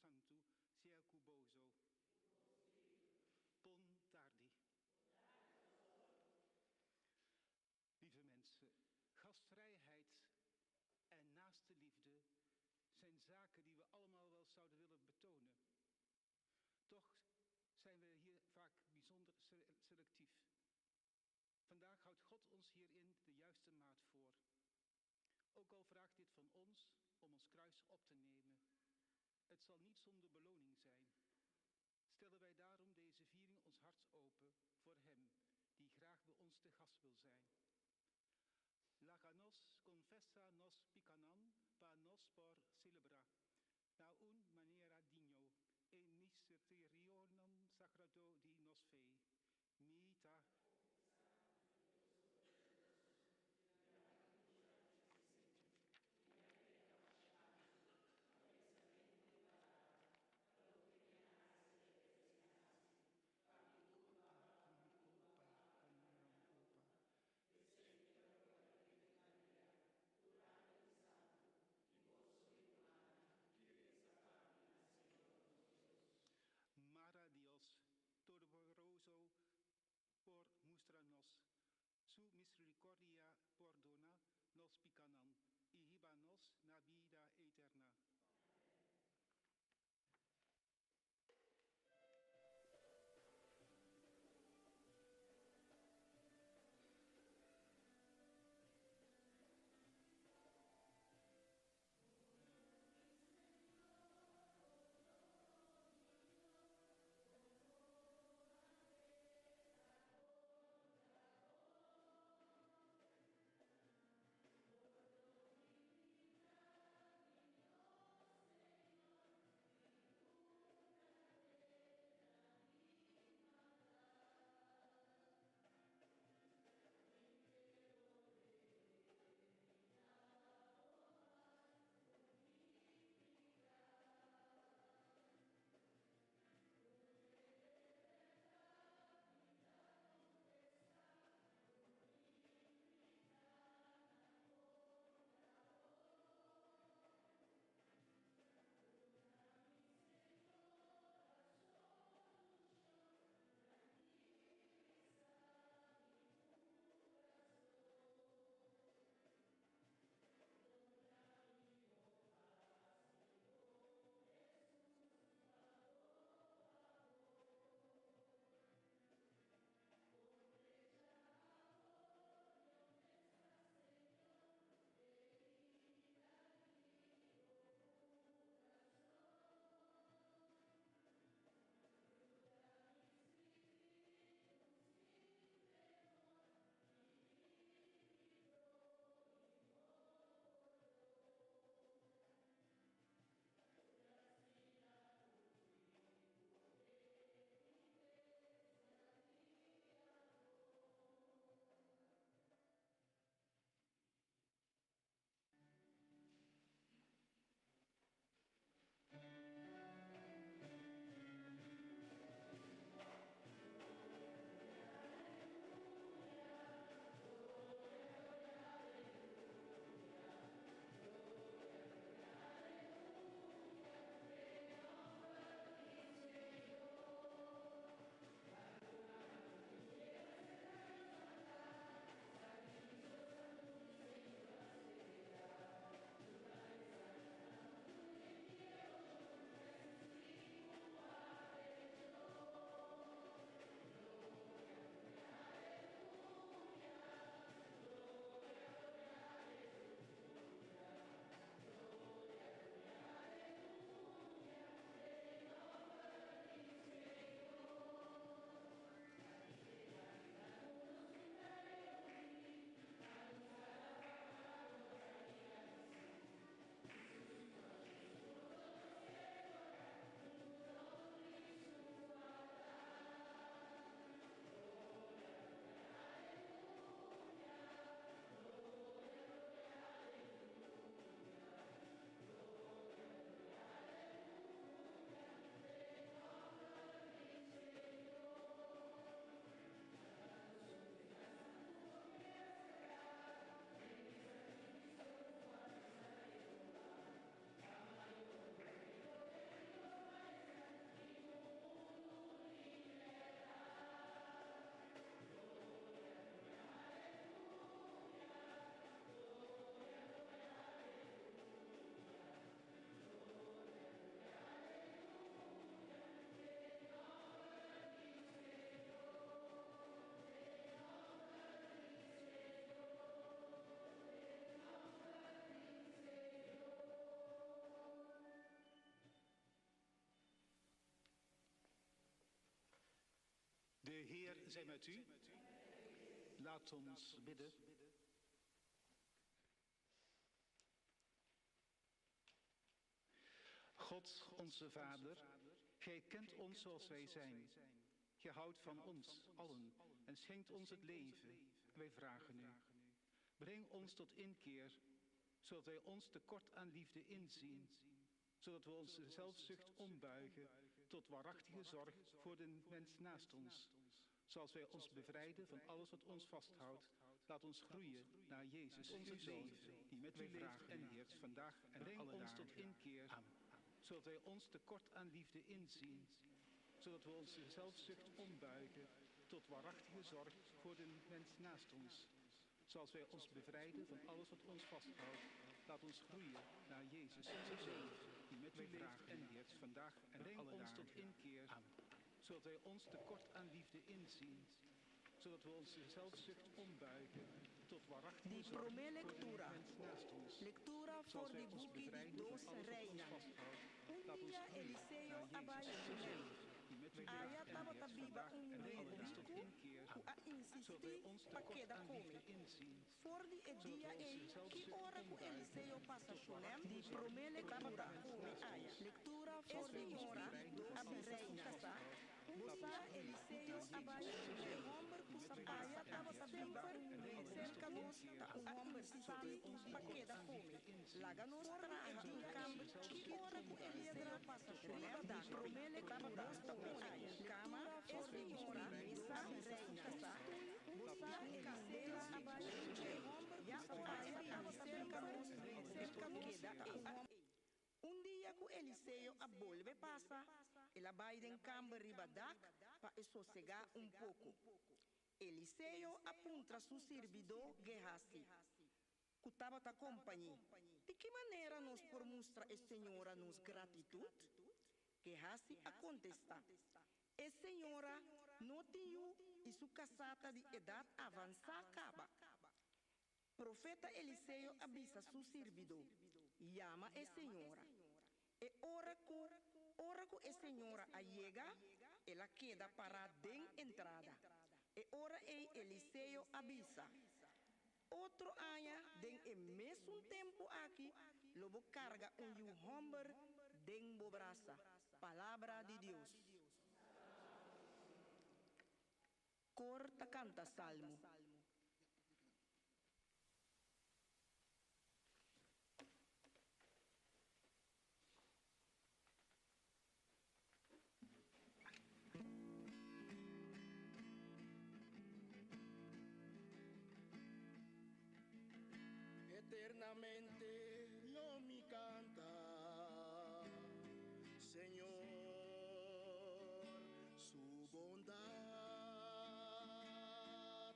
Santu sea ku boso. Bon tardi. Lieve mensen, gastvrijheid en naaste liefde zijn zaken die we allemaal wel zouden willen betonen. Toch zijn we hier vaak bijzonder selectief. Vandaag houdt God ons hierin de juiste maat voor. Ook al vraagt dit van ons om ons kruis op te nemen. Het zal niet zonder beloning zijn. Stellen wij daarom deze viering ons hart open voor Hem, die graag bij ons te gast wil zijn. Laganos confessa nos picanan pa nos por celebra. Na un manera digno e misterionan sagrado di nos fe. Mi ta Mara Dios Todopoderoso por mustra nos su misericordia pordona nos picanan y hiba nos na bida eterna. zij met u. Laat ons bidden. God, onze Vader, Gij kent ons zoals wij zijn. Gij houdt van ons allen en schenkt ons het leven. Wij vragen u. Breng ons tot inkeer, zodat wij ons tekort aan liefde inzien, zodat we onze zelfzucht ombuigen tot waarachtige zorg voor de mens naast ons. Zoals wij ons bevrijden van alles wat ons vasthoudt, laat ons groeien naar Jezus, onze Zoon, die met u leeft en heerst vandaag en Breng alle ons tot inkeer, zodat wij ons tekort aan liefde inzien, zodat we onze zelfzucht ombuigen tot waarachtige zorg voor de mens naast ons. Zoals wij ons bevrijden van alles wat ons vasthoudt, laat ons groeien naar Jezus, onze Zoon, die met u leeft en heerst vandaag en Breng alle ons tot inkeer, zodat wij ons tekort aan liefde inzien, zodat we onze zelfzucht ombuigen tot waarachtige Di zorg promé voor de lektura. mens naast ons. Lektura Zoals for wij di ons buki di bevrijden van Dos alles wat ons Reinan. vasthoudt, Un laat ons dia groeien Eliseo naar a bai Jezus, onze Shunem. Zoon, die met u Aya leeft en tabata heerst biba vandaag un en muhé alle ons tot riku inkeer, ku a zodat wij insistí ons pa tekort keda aan kome. liefde inzien, For di e zodat dia wij ei, onze ki zelfzucht ora ku ombuigen Eliseo pasa tot Shunem, waarachtige Di zorg promé voor de lektura. mens naast ons. Lektura Zoals for wij di ons buki di bevrijden van Dos alles wat ons Reinan. vasthoudt, Un laat ons dia groeien Eliseo naar a bai Jezus, onze Shunem. Zoon, die met u leeft Aya en tabata heerst biba vandaag un en muhé alle ons serka tot nos inkeer, ta un hòmber zodat wij sabí ons pa tekort keda aan kome. liefde inzien, Laga nos zodat traha wij un onze kamber zelfzucht chikitu ku ombuigen piedra tot riba waarachtige dak. zorg voor de mens naast ons. E Zoals wij ons señora bevrijden a van alles bisa wat su ons kasá, vasthoudt, Bo laat sa ons groeien Eliseo naar a bai Jezus, onze Shunem. Zoon, die Ya met u ora leeft e en bini heerst serka vandaag nos, en alle ons serka tot nos inkeer. ta un hòmber. Un dia ku Eliseo a bolbe pasa, el a bai den kamber riba dak pa e sosegá un poko. Eliseo a puntra su sirbidó Gehazi, ku tabata kompañ'é, Di ki manera nos por mustra e señora nos gratitut? Gehazi a kontestá, E señora no tin yu i su kasá ta di edat avansá kaba. Profeta Eliseo a bisa su sirbidó, Yama e señora. E ora ku ora ku e señora a yega, el a keda pará den entrada. E ora ei Eliseo a bisa, Otro aña den e mesun tempu aki lo bo karga un yu hòmber den bo brasa. Palabra di Dios. Kor ta kanta salmo. Eternamente lo mi canta, Señor, su bondad.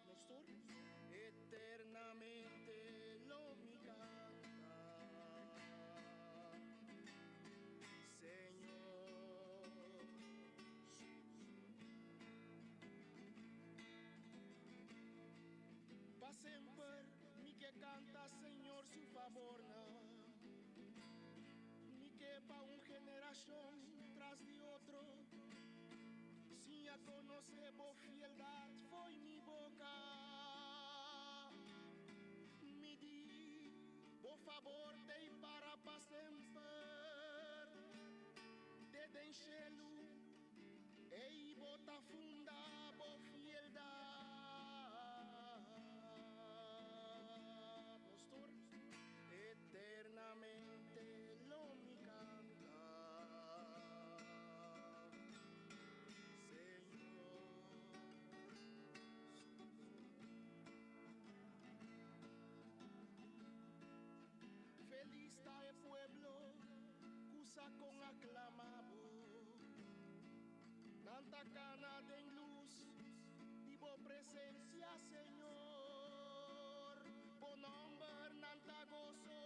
Nos tur, Eternamente lo mi canta, Señor, su Pa semper mi ke kanta Señor su fabornan. Mi ke pa un generashon tras di otro siña konosé bo fieldat fo'i mi boka. Mi di, Bo fabor t'ei para pa semper. Te den shelu ei bo ta funda bo fieldat. Nos tur eternamente lo mi kanta, Señor. Felis ta e pueblo ku sa kon aklama bo. Nan ta kana den lus di bo presensia, Señor. Bo nòmber nan ta goso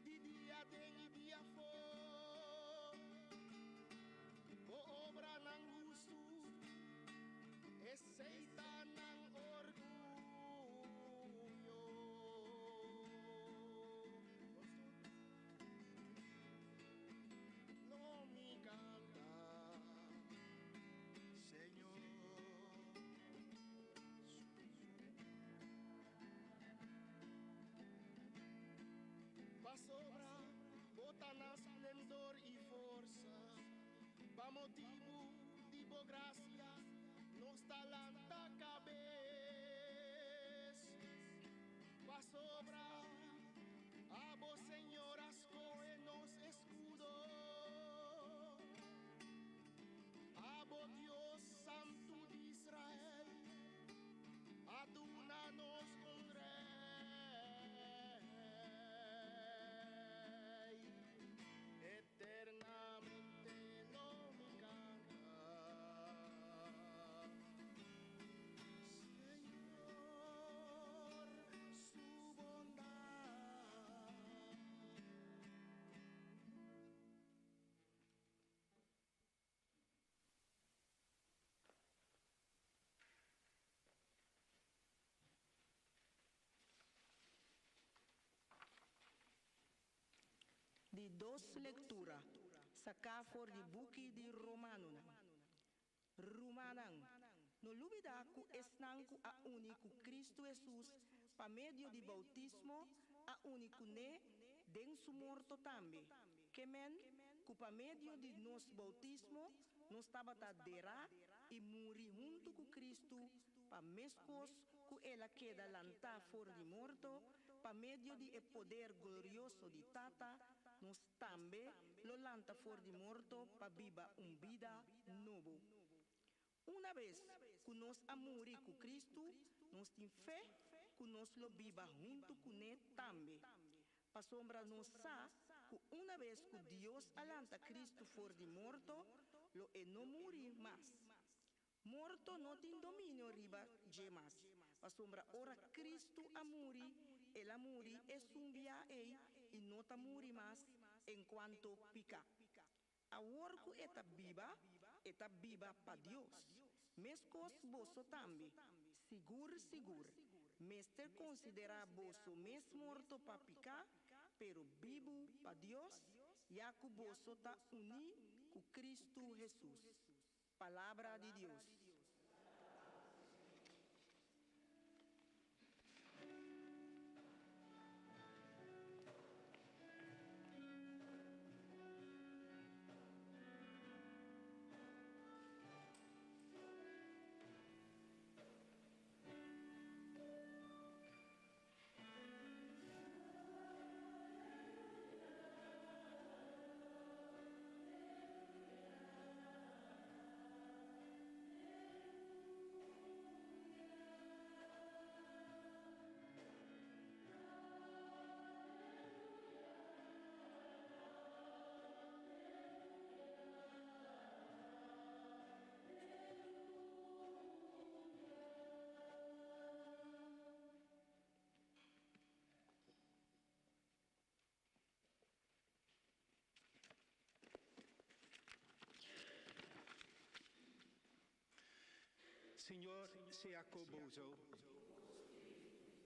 di dia den i dia afó. Bo obranan hustu, esei ta nan orguyo. Nos tur lo mi canta, Señor. motibu di bo grasia nos ta lanta kabes. Pasobra abo, Señor, a skohe nos eskudo. Abo, Dios Santu di Israel, a duna nos un rei. Eternamente lo mi kanta. Señor, su bondat. Di dos lektura, saká for di buki di Romanonan. Rumannan, no lubidá ku esnan ku a uni ku Kristu Hesus pa medio di boutismo a uni kuné den su morto tambe. Ke men ku pa medio di nos boutismo nos tabata derá i muri huntu ku Kristu pa meskos ku el a keda lantá for di morto pa medio di e poder glorioso di Tata, nos tambe lo lanta for di morto pa biba un bida nobo. Unabes ku nos a muri ku Kristu, nos tin fe ku nos lo biba huntu kuné tambe. Pasobra nos sa ku unabes ku Dios a lanta Kristu for di morto, lo e no muri mas. Morto no tin dominio riba dje mas, pasobra ora Kristu a muri, el a muri esun bia ei i no ta muri mas enkuanto piká. Awor ku e ta biba, e ta biba pa Dios. Meskos boso tambe, sigur sigur, mester konsiderá boso mes morto pa piká, pero bibu pa Dios, ya ku boso ta uní ku Kristu Hesus. Palabra di Dios. Señor sea ku boso.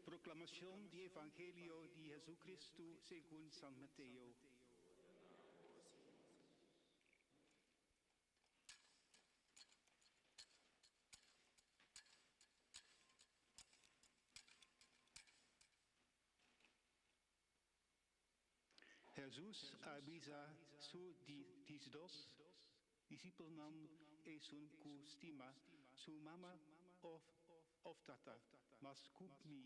Proklamashon di Evangelio di Hesukristu segun San Mateo. Hesus a bisa su 12 disipelnan, Esun ku stima su mama òf tata mas ku mi,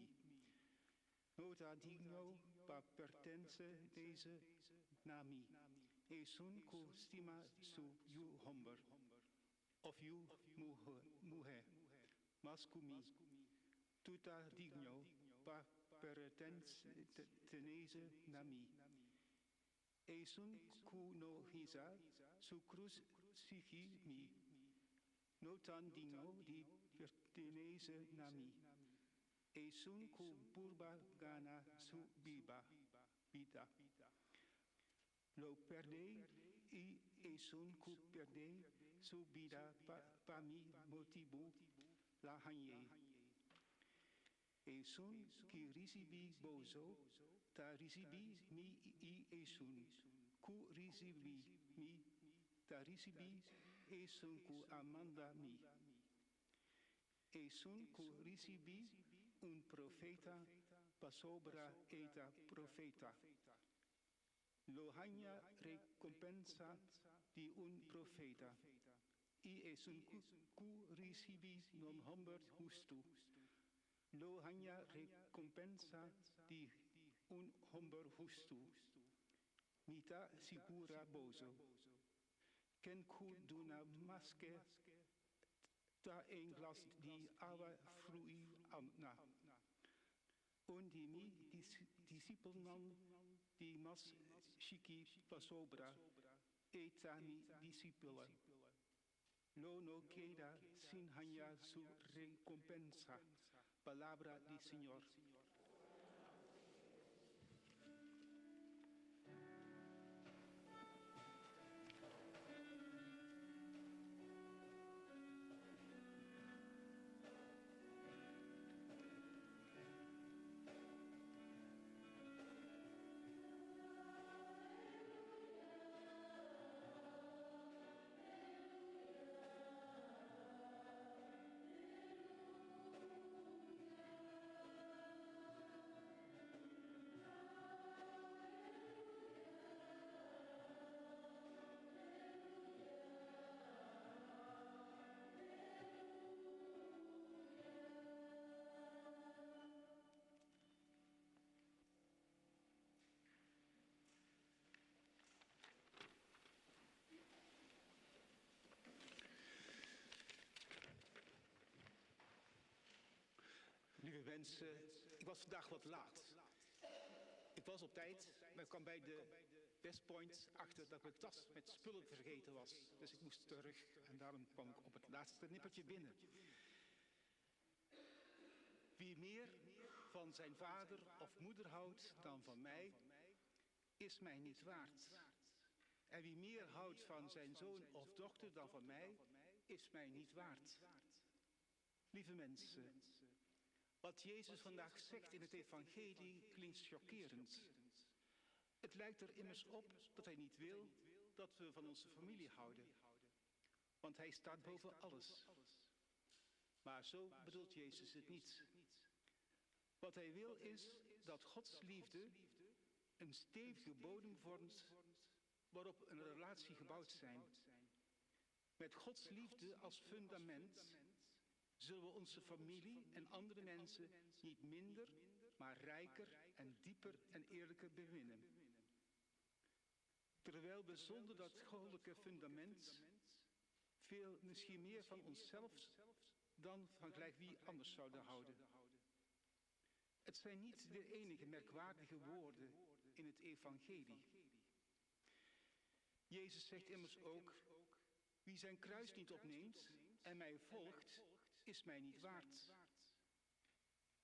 no ta digno pa pertenesé na mi. Esun ku stima su yu hòmber òf yu muhé mas ku mi, no ta digno pa pertenesé na mi. Esun ku no hisa su krus sigui mi, no ta digno di pertenesé na mi. Esun ku purba gana su bida, lo pèrdè, i esun ku pèrdè su bida pa mi motibu, lo hañ'é. Esun ku risibí boso, ta risibí mi, i esun ku risibí mi, ta risibí esun ku a manda mi. Esun ku risibí un profeta, pasobra e ta profeta, lo haña rekompensa di un profeta. I esun ku risibí un hòmber hustu, lo haña rekompensa di un hòmber hustu. Mi ta sigurá boso, ken ku duna maske ta un glas di awa friu na un di mi disipelnan di mas chikí pasobra e ta mi disipel, lo no keda sin haña su rekompensa. Palabra di Señor. Lieve mensen, ik was vandaag wat laat. Ik was op tijd, maar ik kwam bij de West Point achter dat mijn tas met spullen vergeten was. Dus ik moest terug en daarom kwam ik op het laatste nippertje binnen. Wie meer van zijn vader of moeder houdt dan van mij, is mij niet waard. En wie meer houdt van zijn zoon of dochter dan van mij, is mij niet waard. Lieve mensen, wat Jezus vandaag zegt in het evangelie klinkt choquerend. Het lijkt er immers op dat hij niet wil dat we van onze familie houden. Want hij staat boven alles. Maar zo bedoelt Jezus het niet. Wat hij wil is dat Gods liefde een stevige bodem vormt waarop een relatie gebouwd zijn. Met Gods liefde als fundament zullen we onze familie en andere mensen niet minder, maar rijker en dieper en eerlijker beminnen. Terwijl we zonder dat goddelijke fundament veel misschien meer van onszelf dan van gelijk wie anders zouden houden. Het zijn niet de enige merkwaardige woorden in het evangelie. Jezus zegt immers ook, wie zijn kruis niet opneemt en mij volgt, is mij niet waard.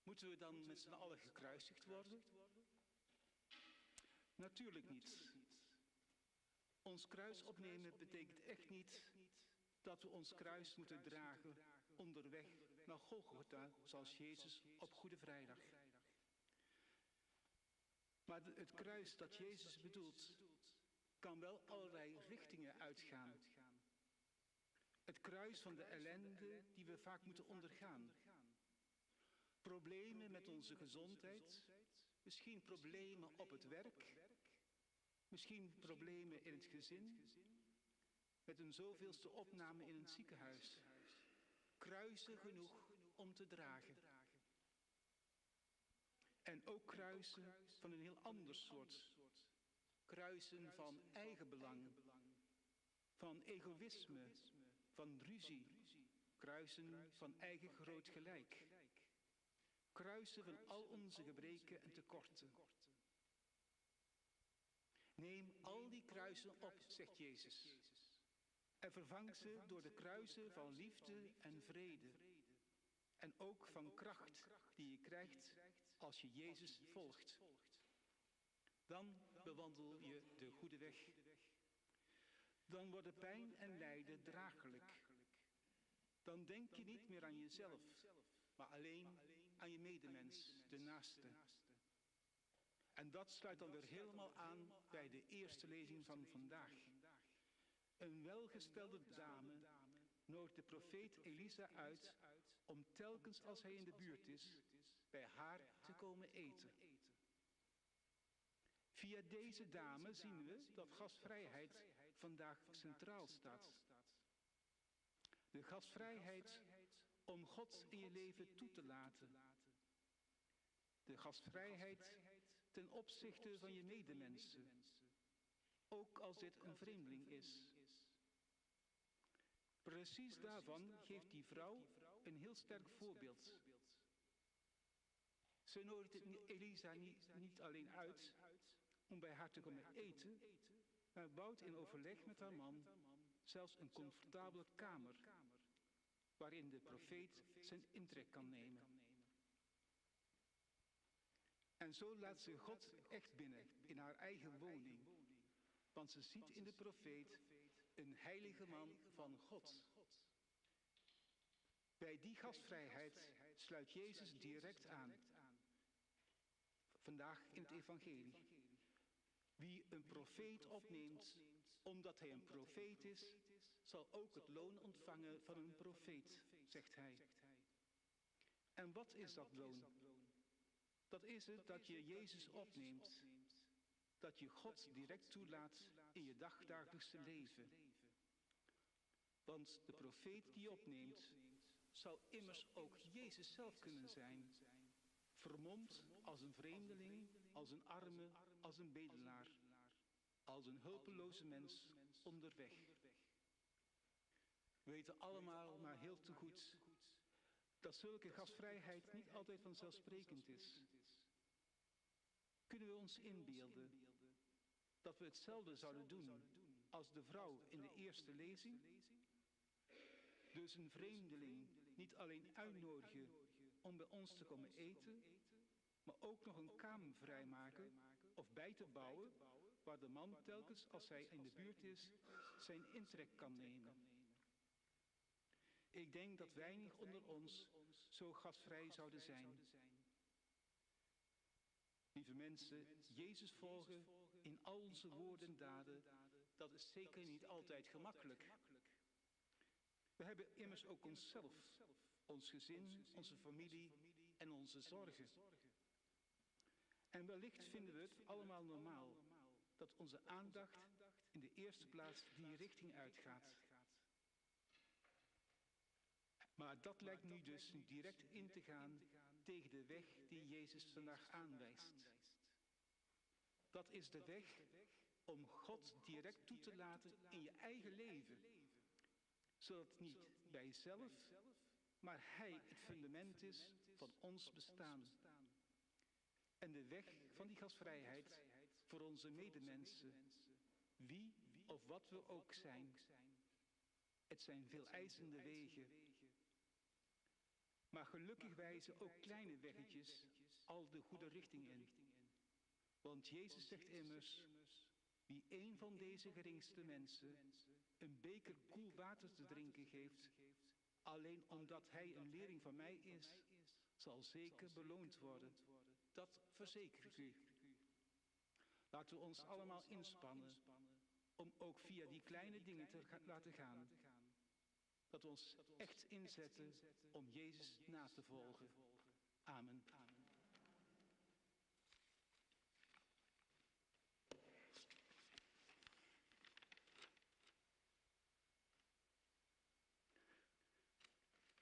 Moeten we dan met z'n allen gekruisigd worden? Natuurlijk niet. Ons kruis opnemen betekent echt niet dat we ons kruis moeten dragen onderweg naar Golgotha, zoals Jezus op Goede Vrijdag. Maar het kruis dat Jezus bedoelt, kan wel allerlei richtingen uitgaan. Het kruis van de ellende die we vaak moeten ondergaan. Problemen met onze gezondheid, misschien problemen op het werk, misschien problemen in het gezin, met een zoveelste opname in een ziekenhuis. Kruisen genoeg om te dragen. En ook kruisen van een heel ander soort. Kruisen van eigenbelang, van egoïsme, van ruzie. Kruisen van eigen groot gelijk. Kruisen van al onze gebreken en tekorten. Neem al die kruisen op, zegt Jezus. En vervang ze door de kruisen van liefde en vrede. En ook van kracht die je krijgt als je Jezus volgt. Dan bewandel je de goede weg. Dan worden pijn en lijden draaglijk. Dan denk je niet meer aan jezelf, maar alleen aan je medemens, de naaste. En dat sluit dan weer helemaal aan bij de eerste lezing van vandaag. Een welgestelde dame noodt de profeet Elisa uit om telkens als hij in de buurt is, bij haar te komen eten. Via deze dame zien we dat gastvrijheid vandaag centraal staat. De gastvrijheid om God in je leven toe te laten. De gastvrijheid ten opzichte van je medemensen, ook als dit een vreemdeling is. Precies daarvan geeft die vrouw een heel sterk voorbeeld. Ze nodigt Elisa niet alleen uit om bij haar te komen eten, maar bouwt in overleg met haar man zelfs een comfortabele kamer waarin de profeet zijn intrek kan nemen. En zo laat ze God echt binnen in haar eigen woning, want ze ziet in de profeet een heilige man van God. Bij die gastvrijheid sluit Jezus direct aan. Vandaag in het evangelie. Wie een profeet opneemt, omdat hij een profeet is, zal ook het loon ontvangen van een profeet, zegt hij. En wat is dat loon? Dat is het dat je Jezus opneemt, dat je God direct toelaat in je dagdagelijkse leven. Want de profeet die je opneemt, zou immers ook Jezus zelf kunnen zijn, vermomd als een vreemdeling, als een arme, als een bedelaar, als een hulpeloze mens onderweg. We weten allemaal maar heel te goed dat zulke gastvrijheid niet altijd vanzelfsprekend is. Kunnen we ons inbeelden dat we hetzelfde zouden doen als de vrouw in de eerste lezing? Dus een vreemdeling niet alleen uitnodigen om bij ons te komen eten, maar ook nog een kamer vrijmaken of bij te bouwen waar de man telkens als hij in de buurt is zijn intrek kan nemen. Ik denk dat weinig onder ons zo gastvrij zouden zijn. Lieve mensen, Jezus volgen in al onze woorden en daden, dat is zeker niet altijd gemakkelijk. We hebben immers ook onszelf, ons gezin, onze familie en onze zorgen. En wellicht vinden we het allemaal normaal dat onze aandacht in de eerste plaats die richting uitgaat. Maar dat lijkt nu dus direct in te gaan tegen de weg die Jezus vandaag aanwijst. Dat is de weg om God direct toe te laten in je eigen leven, zodat niet wij zelf, maar Hij het fundament is van ons bestaan. En de weg van die gastvrijheid voor onze medemensen, wie of wat we ook zijn. Het zijn veeleisende wegen. Maar gelukkig wijzen ook kleine weggetjes al de goede richting in. Want Jezus zegt immers, wie een van deze geringste mensen een beker koel water te drinken geeft, alleen omdat hij een leerling van mij is, zal zeker beloond worden. Dat verzeker ik u. Laten we ons allemaal inspannen om ook via die kleine dingen te laten gaan. Dat we ons echt inzetten om Jezus na te volgen. Amen.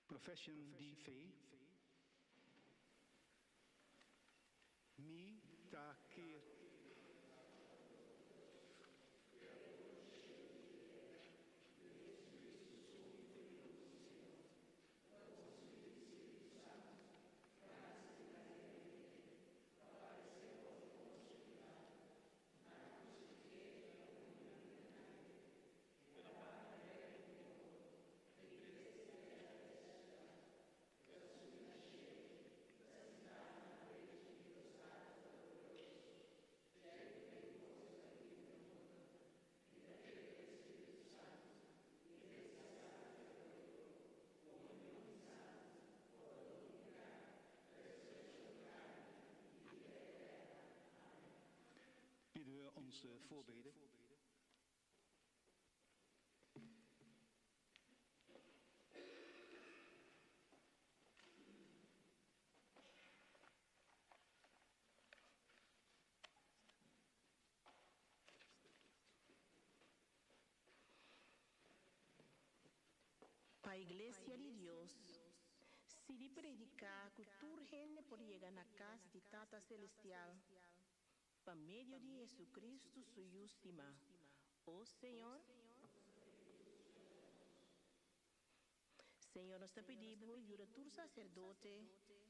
Profession di fe. Mi ta kere. Bidden we onze voorbeden. Iglesia di Dios sigui prediká ku tur hende por yega na kas di Tata Selestial pa medio di Jesucristo su Yu stimá. O Señor, Señor, nos ta pidi Bo yuda tur saserdote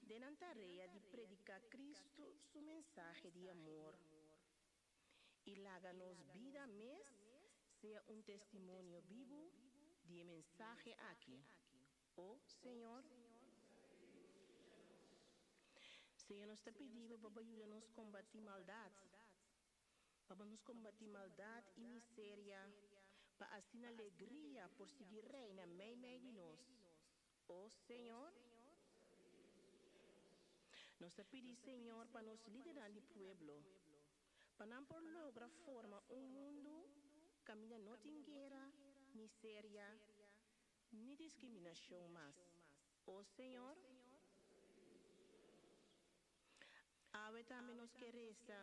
den nan tarea di prediká Kristu su mensahe di amor i laga nos bida mes sea un testimonio bibu di e mensahe aki. O Señor. Señor, nos ta pidi Bo pa Bo yuda nos kombatí maldat, pa Bo nos kombatí maldat i miseria, pa asina alegria por sigui reina meimei di nos. O Señor. Nos ta pidi Señor pa nos lidernan di pueblo, pa nan por logra forma un mundu kaminda no tin guera, miseria, ni diskriminashon mas. O Señor. Awe tambe nos ke resa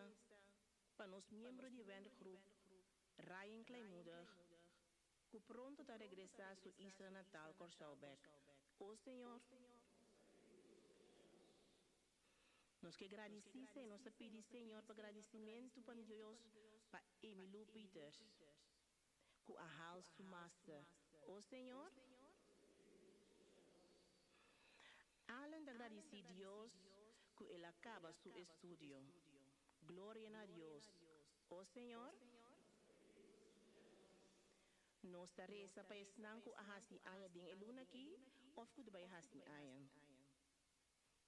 pa nos miembro di werkgroep, Ryan Kleinmoedig, ku pronto ta regresá su isla natal Kòrsou bèk. O Señor. Nos ke gradisí Se, nos ta pidi Señor pa gradisimentu pa Dios pa Emmylou Pieters, ku a haal su master. O Señor. Allen ta gradisí Dios ku el a kaba su estudio. Gloria na Dios. O Señor. Nos ta resa pa esnan ku a hasi aña den e luna akí òf ku ta bai hasi aña.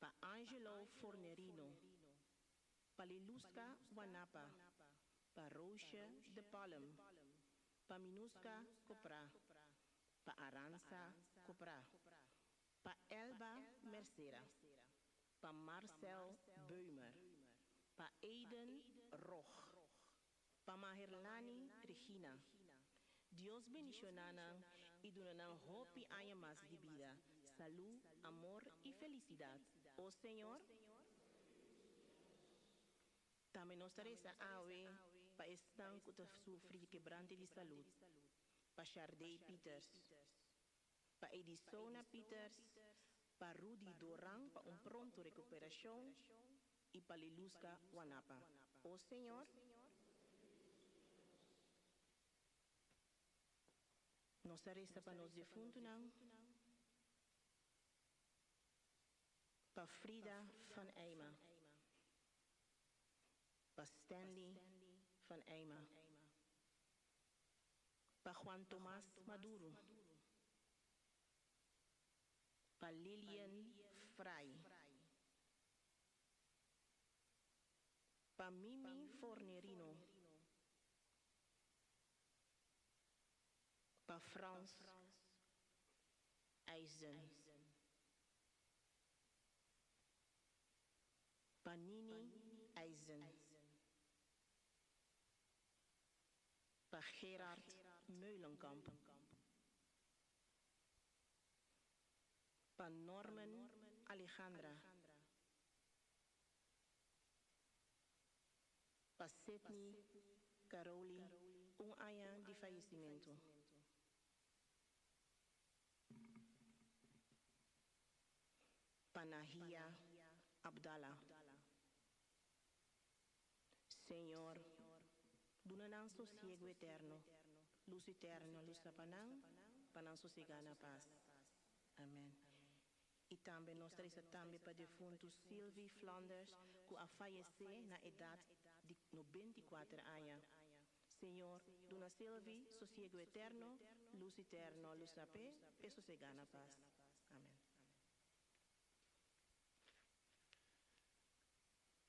Pa Angelo Fornerino. Pa Liluska Wanapa. Pa Roosje de Palm. Pa Minuska Koprá. Pa Aranza Koprá. Pa Elba Mercera. Pa Marcel Beumer. Pa Aiden Rog. Pa Maherlani Regina. Dios bendishoná nan i duna nan hopi aña mas di bida, salú, amor i felisidat. O Señor. Tambe nos ta resa awe pa esnan ku ta sufri di kebrante di salud, pa Shardey Pieters, pa Edisona Pieters, pa Rudy Doran pa un pronto rekuperashon i pa Liluska Wanapa. O Señor. Nos ta resa pa nos defuntunan, pa Frida van Eyma, pa Stanley van Eyma, pa Juan Tomas Maduro, pa Lilian Fraai, pa Mimi Fornerino, pa Frans Eisden, pa Nini Eisden, pa Gerard Meulenkamp, pa Norman Alejandra, pa Sidney Caroli, un aña di fayesimentu. Pa Nahia Abdallah. Señor, duna nan sosiego eterno, lus eterno lusa pa nan, pa nan sosegá na pas. Amen. I tambe nos ta resa tambe pa defuntu Sylvie Flanders ku a fayesé na edat di 94 aña. Señor, duna Sylvie sosiego eterno, lus eterno lusa p'e, p'e sosegá na pas. Amen.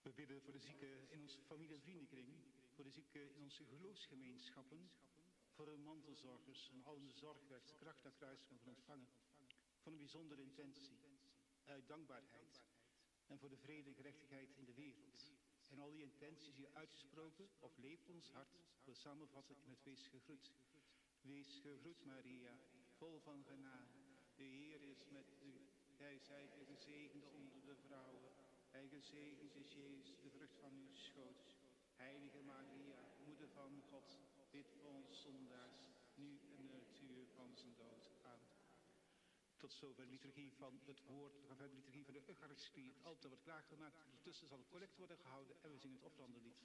We bidden voor de zieken in onze familie- en vriendenkring, voor de zieken in onze geloofsgemeenschappen, voor de mantelzorgers en al onze zorgwerk, de kracht naar kruis mogen ontvangen, voor een bijzondere intentie, uit dankbaarheid en voor de vrede en gerechtigheid in de wereld. En al die intenties die uitgesproken of leeft in ons hart, wil samenvatten in het Wees gegroet. Wees gegroet, Maria, vol van genade. De Heer is met u. Gij zijt de gezegende onder de vrouwen. En gezegend is Jezus, de vrucht van uw schoot. Heilige Maria, moeder van God, bid voor ons zondaars, nu en in het uur van zijn dood. Amen. Tot zover de liturgie van het woord. We gaan verder de liturgie van de Eucharistie. Het altaar wordt klaargemaakt. Ondertussen zal het collect worden gehouden en we zingen het offerandelied.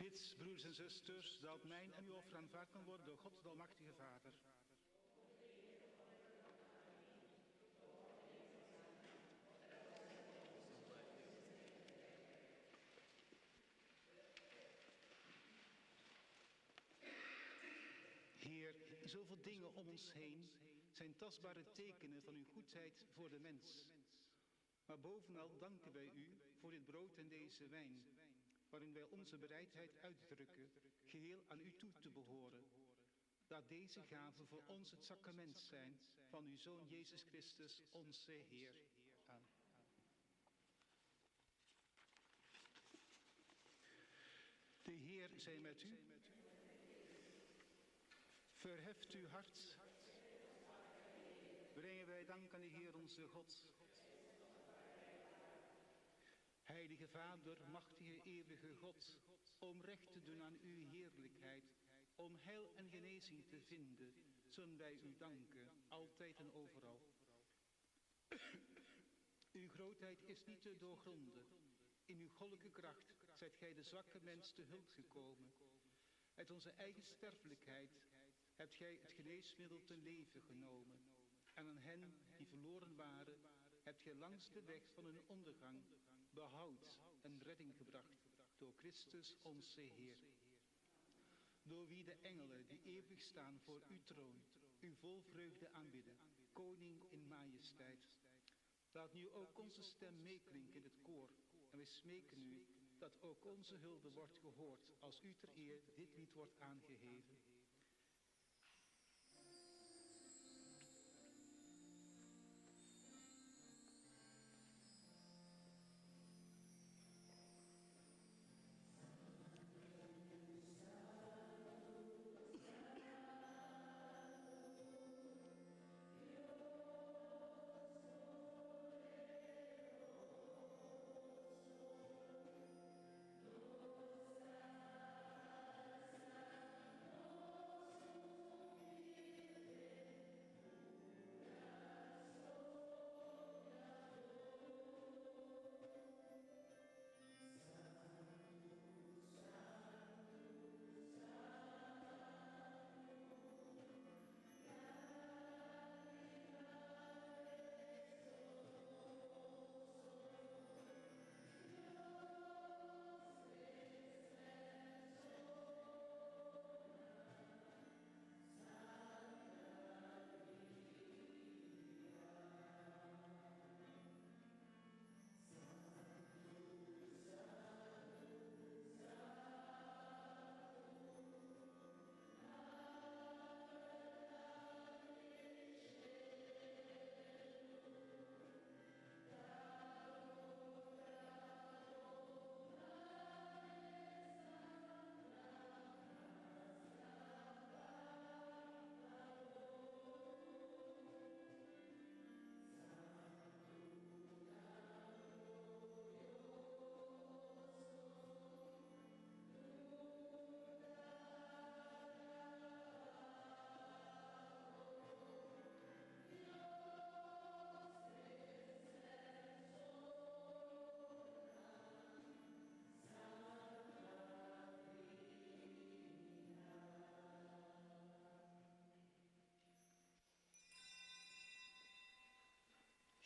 Bidt, broeders en zusters, dat mijn en uw offer aanvaard kan worden door God, de Almachtige Vader. Heer, zoveel dingen om ons heen zijn tastbare tekenen van uw goedheid voor de mens. Maar bovenal danken wij u voor dit brood en deze wijn, waarin wij onze bereidheid uitdrukken geheel aan u toe te behoren. Laat deze gaven voor ons het sacrament zijn van uw Zoon Jezus Christus, onze Heer. Amen. De Heer zij met u. Verheft uw hart. Brengen wij dank aan de Heer onze God. Heilige Vader, machtige eeuwige God, om recht te doen aan uw heerlijkheid, om heil en genezing te vinden, zullen wij u danken, altijd en overal. Uw grootheid is niet te doorgronden. In uw goddelijke kracht zijt gij de zwakke mens te hulp gekomen. Uit onze eigen sterfelijkheid hebt gij het geneesmiddel ten leven genomen. En aan hen die verloren waren, hebt gij langs de weg van hun ondergang behoud en redding gebracht door Christus onze Heer. Door wie de engelen die eeuwig staan voor uw troon, u vol vreugde aanbidden, koning in majesteit. Laat nu ook onze stem meeklinken in het koor en wij smeken u dat ook onze hulde wordt gehoord als u ter eer dit lied wordt aangeheven.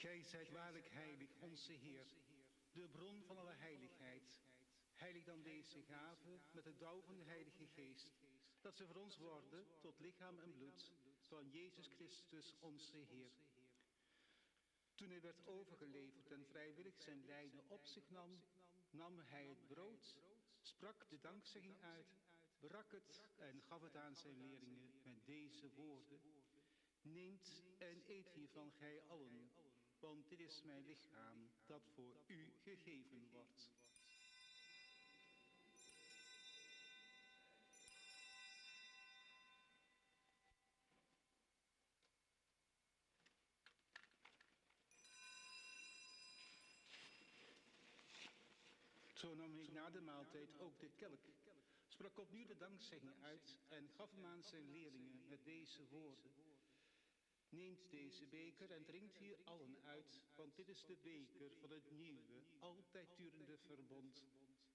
Gij zijt waarlijk heilig, onze Heer, de bron van alle heiligheid. Heilig dan deze gave met de dauw van de Heilige Geest, dat ze voor ons worden tot lichaam en bloed van Jezus Christus, onze Heer. Toen hij werd overgeleverd en vrijwillig zijn lijden op zich nam, nam hij het brood, sprak de dankzegging uit, brak het en gaf het aan zijn leerlingen met deze woorden. Neemt en eet hiervan gij allen, want dit is mijn lichaam dat voor u gegeven wordt. Zo nam ik na de maaltijd ook de kelk, sprak opnieuw de dankzegging uit en gaf hem aan zijn leerlingen met deze woorden. Neemt deze beker en drinkt hier allen uit, want dit is de beker van het nieuwe, altijd durende verbond.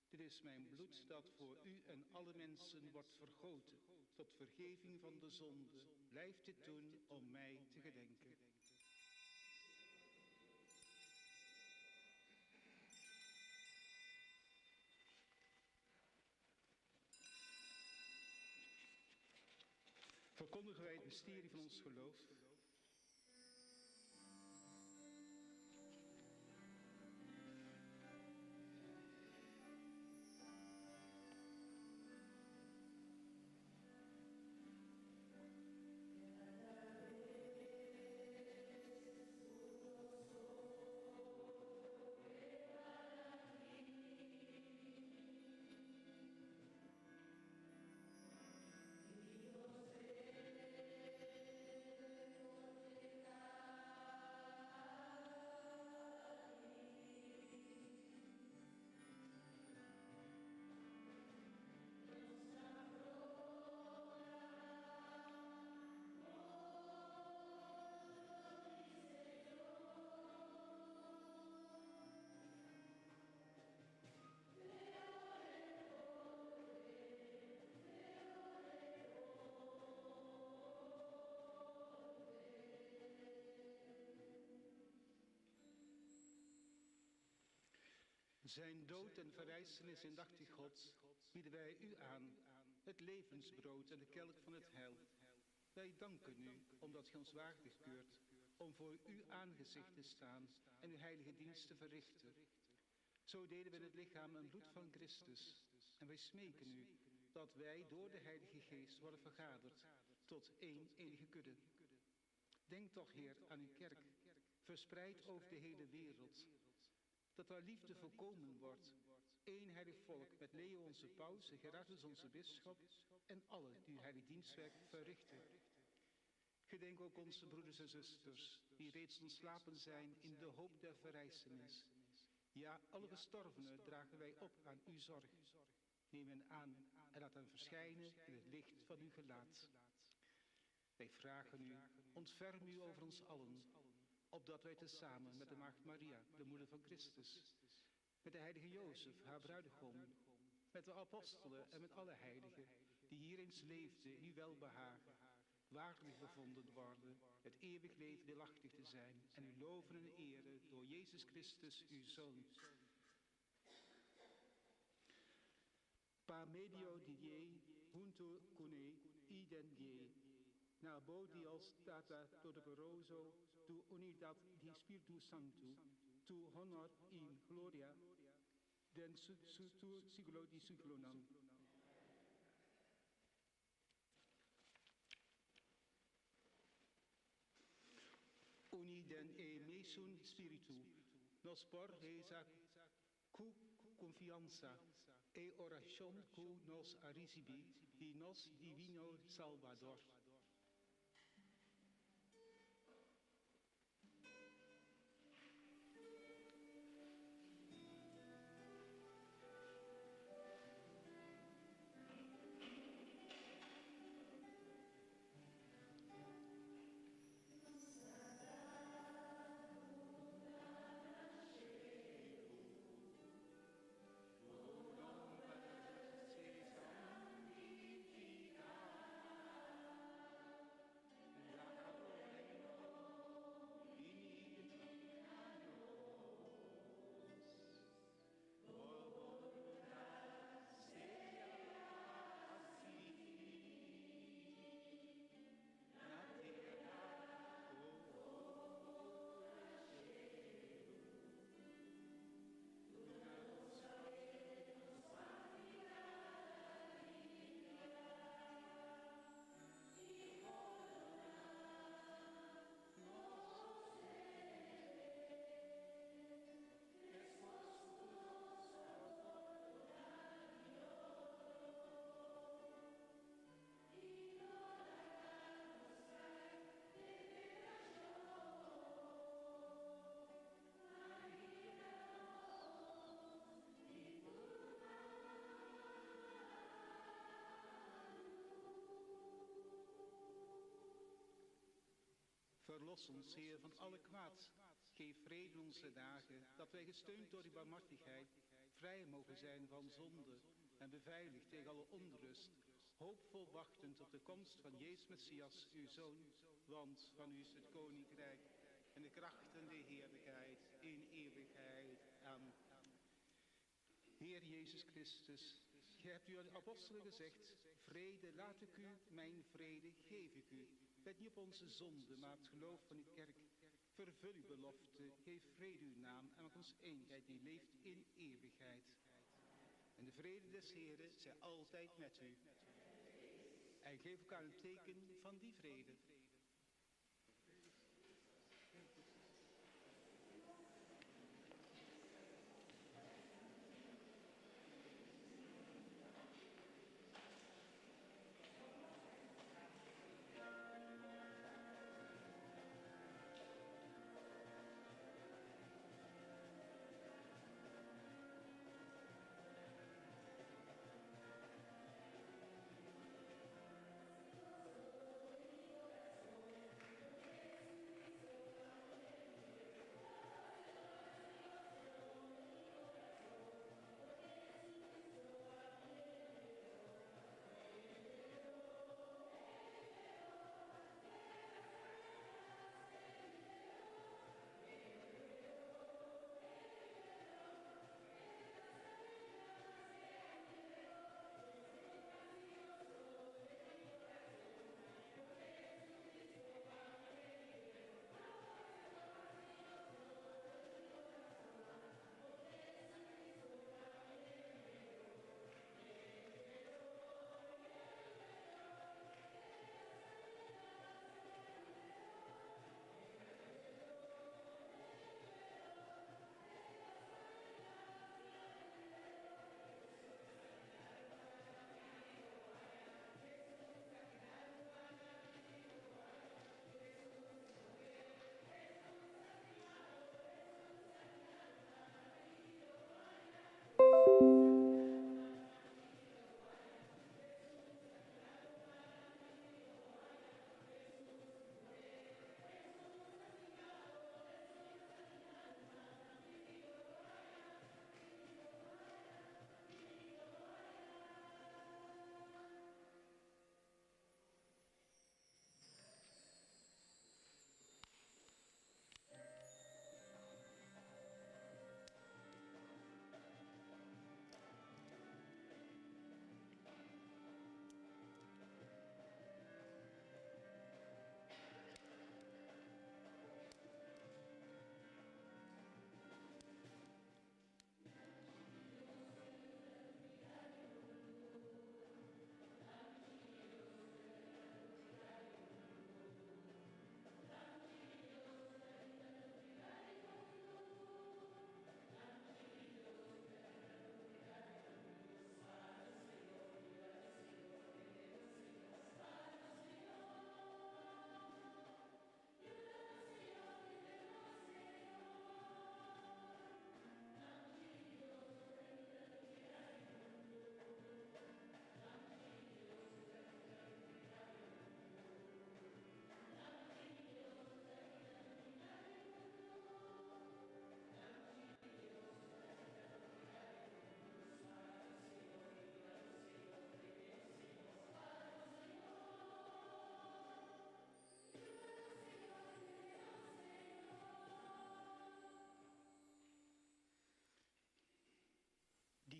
Dit is mijn bloed dat voor u en alle mensen wordt vergoten, tot vergeving van de zonde. Blijf dit doen om mij te gedenken. Verkondigen wij het mysterie van ons geloof. Zijn dood en verrijzenis indachtig God, bieden wij u aan, het levensbrood en de kelk van het heil. Wij danken u, omdat gij ons waardig keurt om voor uw aangezicht te staan en uw heilige dienst te verrichten. Zo delen we het lichaam en bloed van Christus en wij smeken u dat wij door de Heilige Geest worden vergaderd tot één enige kudde. Denk toch, Heer, aan uw kerk, verspreid over de hele wereld, dat haar liefde volkomen wordt, één heilig volk met Leo onze paus en Gerardus onze bisschop en alle die uw heilig dienstwerk verrichten. Gedenk ook onze broeders en zusters die reeds ontslapen zijn in de hoop der verrijzenis. Ja, alle gestorvenen dragen wij op aan uw zorg. Neem hen aan en laat hen verschijnen in het licht van uw gelaat. Wij vragen u, ontferm u over ons allen, opdat wij tezamen met de Maagd Maria, de moeder van Christus, met de heilige Jozef, haar bruidegom, met de apostelen en met alle heiligen die hier eens leefden in uw welbehagen, waardig bevonden worden het eeuwig leven deelachtig te zijn en u loven en eren door Jezus Christus, uw Zoon. Pa medio die junto con iden die, na bo Dios Tata Todopoderoso, tu unidad di Spiritu Santo, tu honor y gloria, den su, su, tu siglo di siglonan. Uni den e mesun spiritu, nos por reza cu confianza e oracion cu nos a ricibi di nos Divino Salbador. Verlos ons, Heer, van alle kwaad. Geef vrede in onze dagen, dat wij gesteund door uw barmhartigheid vrij mogen zijn van zonde en beveiligd tegen alle onrust, hoopvol wachtend op de komst van Jezus Messias, uw Zoon, want van u is het koninkrijk en de kracht en de heerlijkheid in eeuwigheid. Amen. Heer Jezus Christus, gij hebt uw apostelen gezegd, vrede laat ik u, mijn vrede geef ik u. Let niet op onze zonde, maar het geloof van uw kerk. Vervul uw belofte, geef vrede uw naam en maak ons eenheid die leeft in eeuwigheid. En de vrede des Heren zij altijd met u. En geef elkaar een teken van die vrede.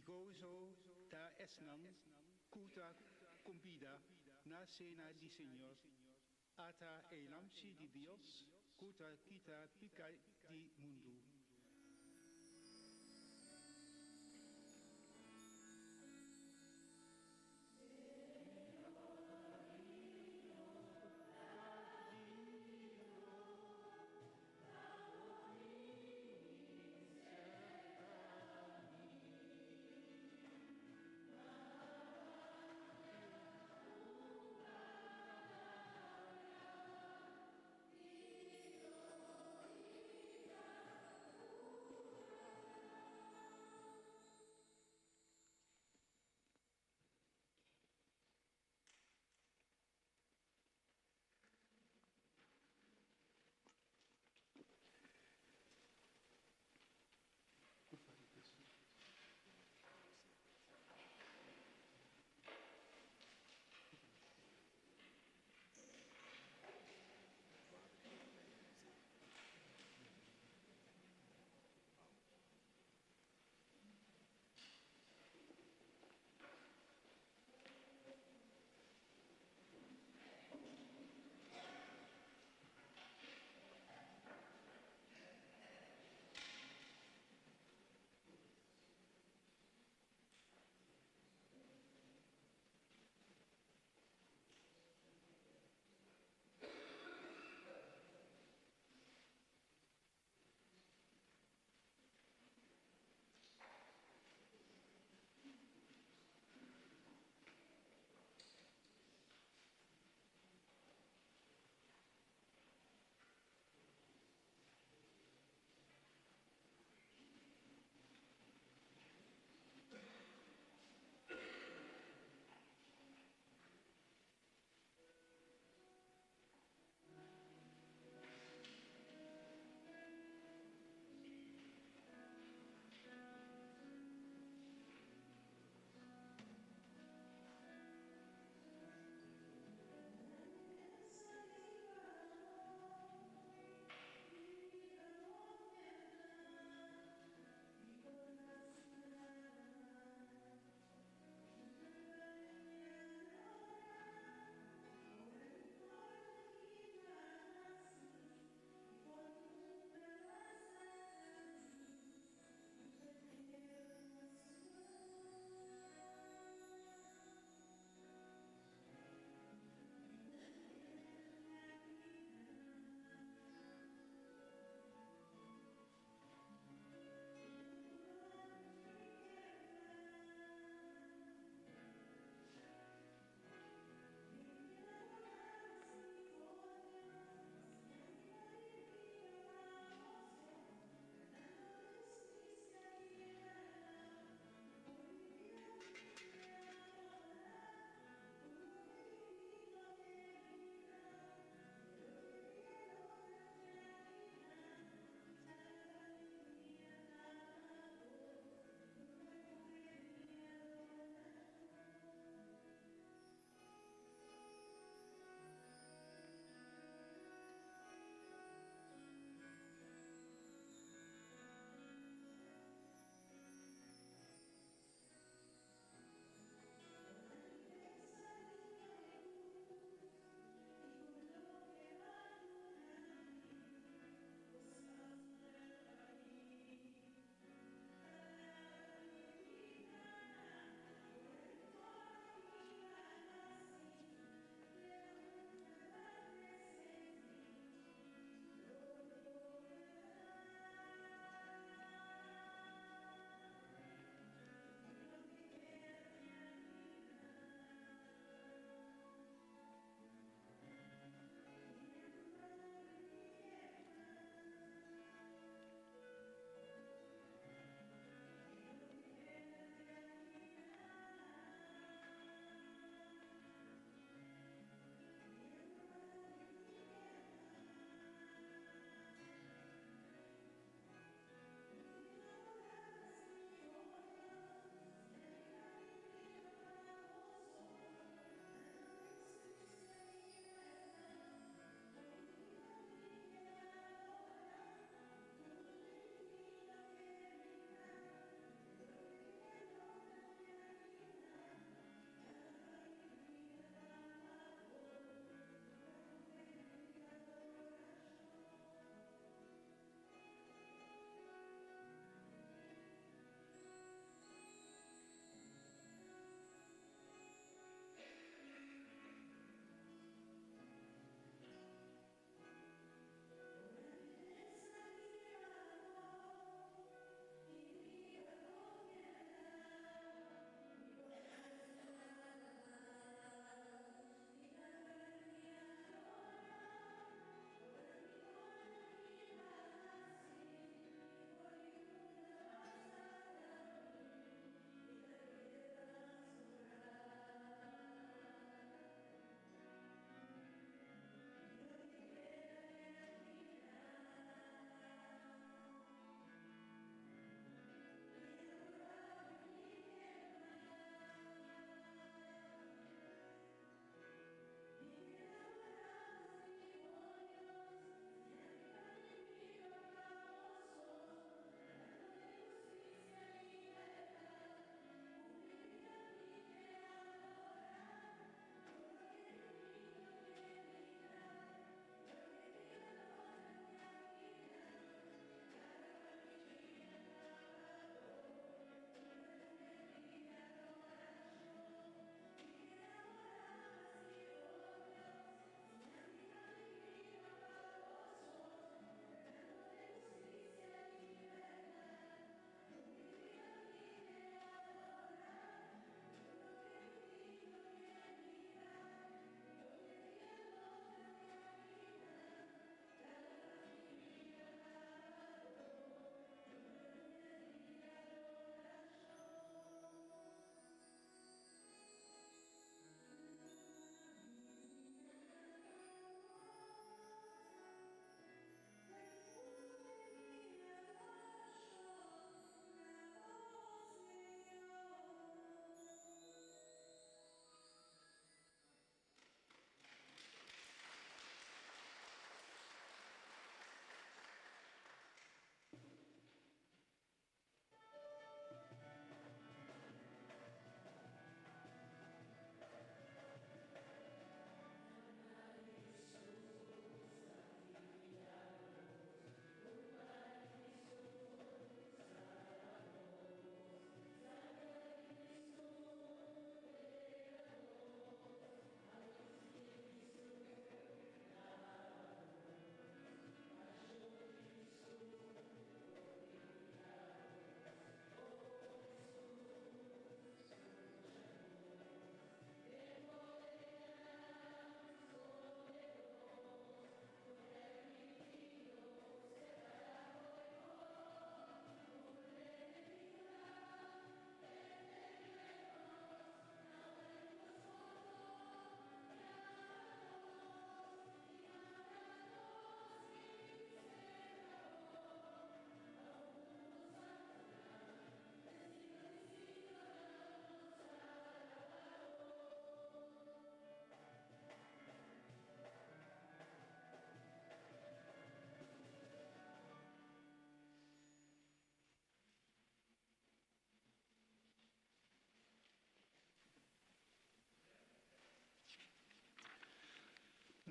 Goso ta esnan ku ta kombidá na sena di Señor. Ata e Lamchi di Dios ku ta kita piká di mundu.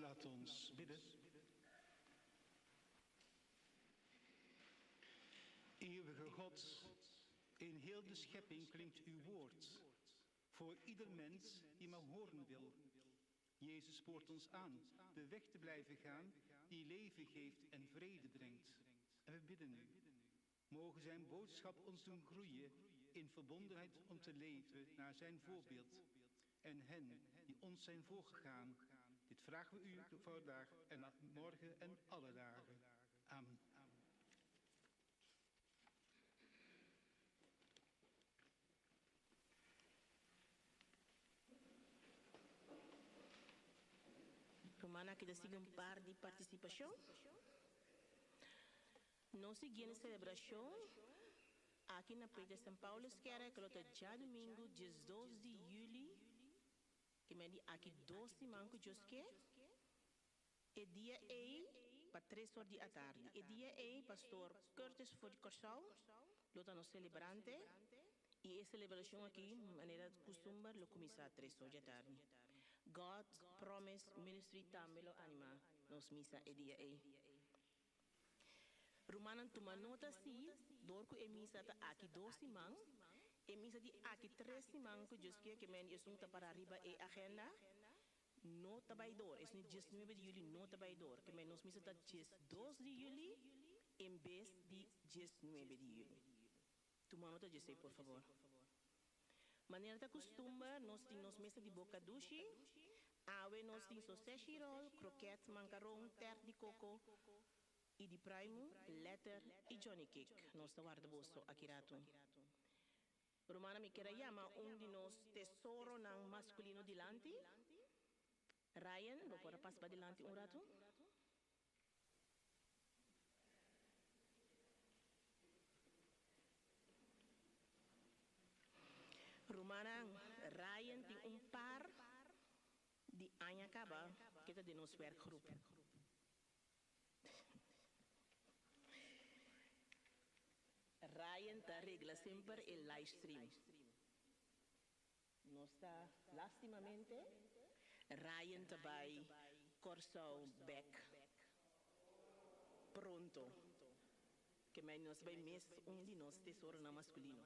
Laat ons bidden. Eeuwige God, in heel de schepping klinkt uw woord. Voor ieder mens die maar horen wil. Jezus spoort ons aan de weg te blijven gaan die leven geeft en vrede brengt. En we bidden u. Mogen zijn boodschap ons doen groeien in verbondenheid om te leven naar zijn voorbeeld. En hen die ons zijn voorgegaan. Dit vragen we u vandaag en morgen en alle dagen. Amen. Rumannan aki ta sigui un par di partisipashon. Nos siguiente selebrashon aki na Peter St. Pauluskerk lo ta djadumingu 12 di yüli, ke men di aki dos siman ku Dios ke. E dia ei pa tres or di atardi. E dia ei Pastor Curtis for di Kòrsou lo ta nos selebrante i e selebrashon aki manera kustumber lo kuminsá tres or di atardi. God's Promise Ministry tambe lo anima nos misa e dia ei. Rumannan tuma nota si, dor ku e misa ta aki dos siman, e misa di aki tres siman ku Dios kier ke men esun ta para riba e agenda no ta bai dor. Esun di diesnuebe di juli no ta bai dor. Ke men nos misa ta 12 di juli en bes di 19 di juli. Tuma nota djesei por fabor. Manera ta kustumber nos tin nos mesa di boka dushi. Awe nos tin soseshi ròl, krokèt, mankaron, tèrt di koko i di praimu, lèter i johnny cake. Nos ta warda boso aki ratu. Rumannan mi kier a yama un di nos tesoronan maskulino dilanti. Ryan, bo por a pasa padilanti un ratu? Rumannan, Ryan tin un par di aña kaba ke ta den nos werkgroep. Ryan ta regla semper e livestream. Nos ta lastimamente. Ryan ta bai Kòrsou bèk pronto. Ke mei nos bai mes un di nos tesoronan maskulino.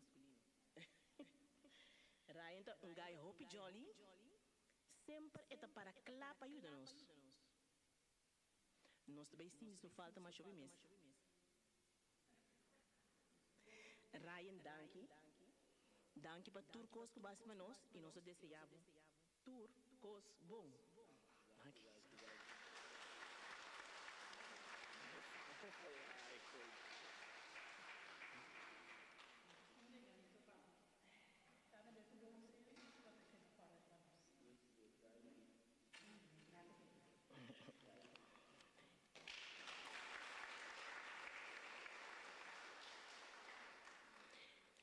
Ryan ta un guy hopi jolly. Semper e ta para kla pa yuda nos. Nos ta bai sinti su falta masha hopi mes. Ryan danki. Danki pa tur kos ku bo hasi pa nos i nos ta desea bo tur kos bon. Danki.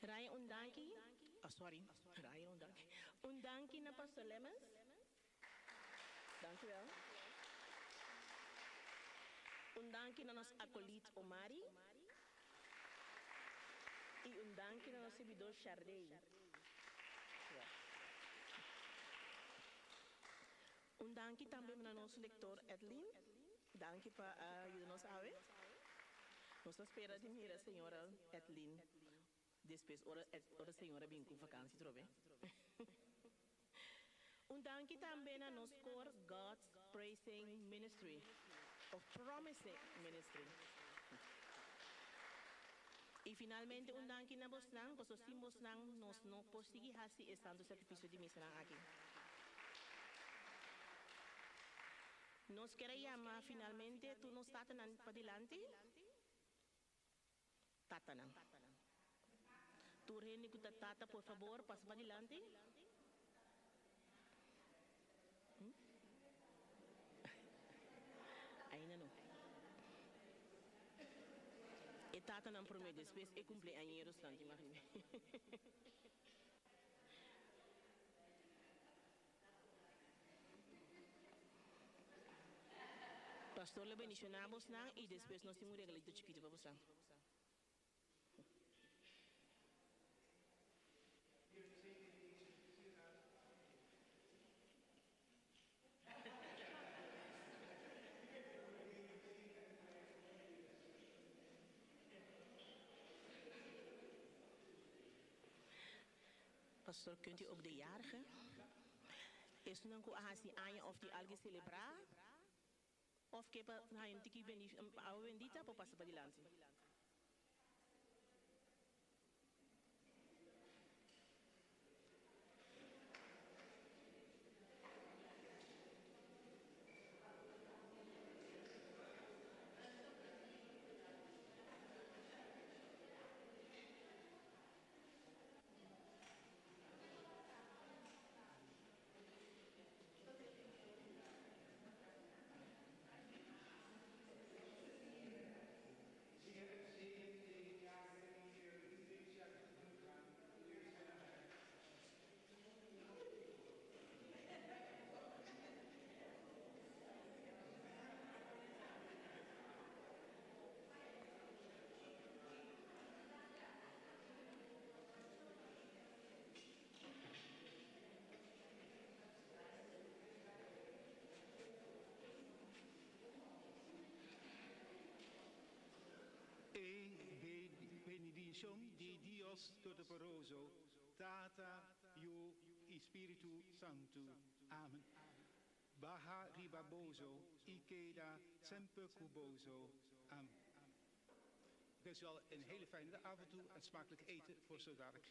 Ryan un danki, oh sorry, Ryan un danki, un danki na Pastor Lemmens, danki wel. Un danki na nos acolyte Omari y un danki na nos sirvidor Shardey. Un danki tambe na nos lector Edlin. Danki pa a yuda nos awe. Nos ta spera di mira señora Edlin despues ora ora señora bin cu vakantie trobe. Un danki tambe na nos cor God's Praising Ministry of Promising Ministry. Y finalmente un danki na bosnan, paso sin bosnan nos no por sigui haci e santo sacrificio di misanan aki. Nos kier a yama finalmente tur nos tatanan padilanti. Tatanan. Tur hende cu ta tata por fabor pasa padilanti. Ainda no. E tatanan prome despues e cumpleañerosnan te imagina. Pastor lo bendiciona bosnan y despues nos tin un regalito chikito pa bosan. Pastor, kunt u ook de jarige? Esnan ku a hasi aña òf tin algu selebrá òf ke pa haña un tiki awa bendita por pasa padilanti. E benedishon di Dios Todopoderoso, Tata, Yu i Spiritu Santu. Amen. Baha riba boso i keda semper ku boso. Amen. Ik wens u al een hele fijne avond toe en smakelijk eten voor zo dadelijk.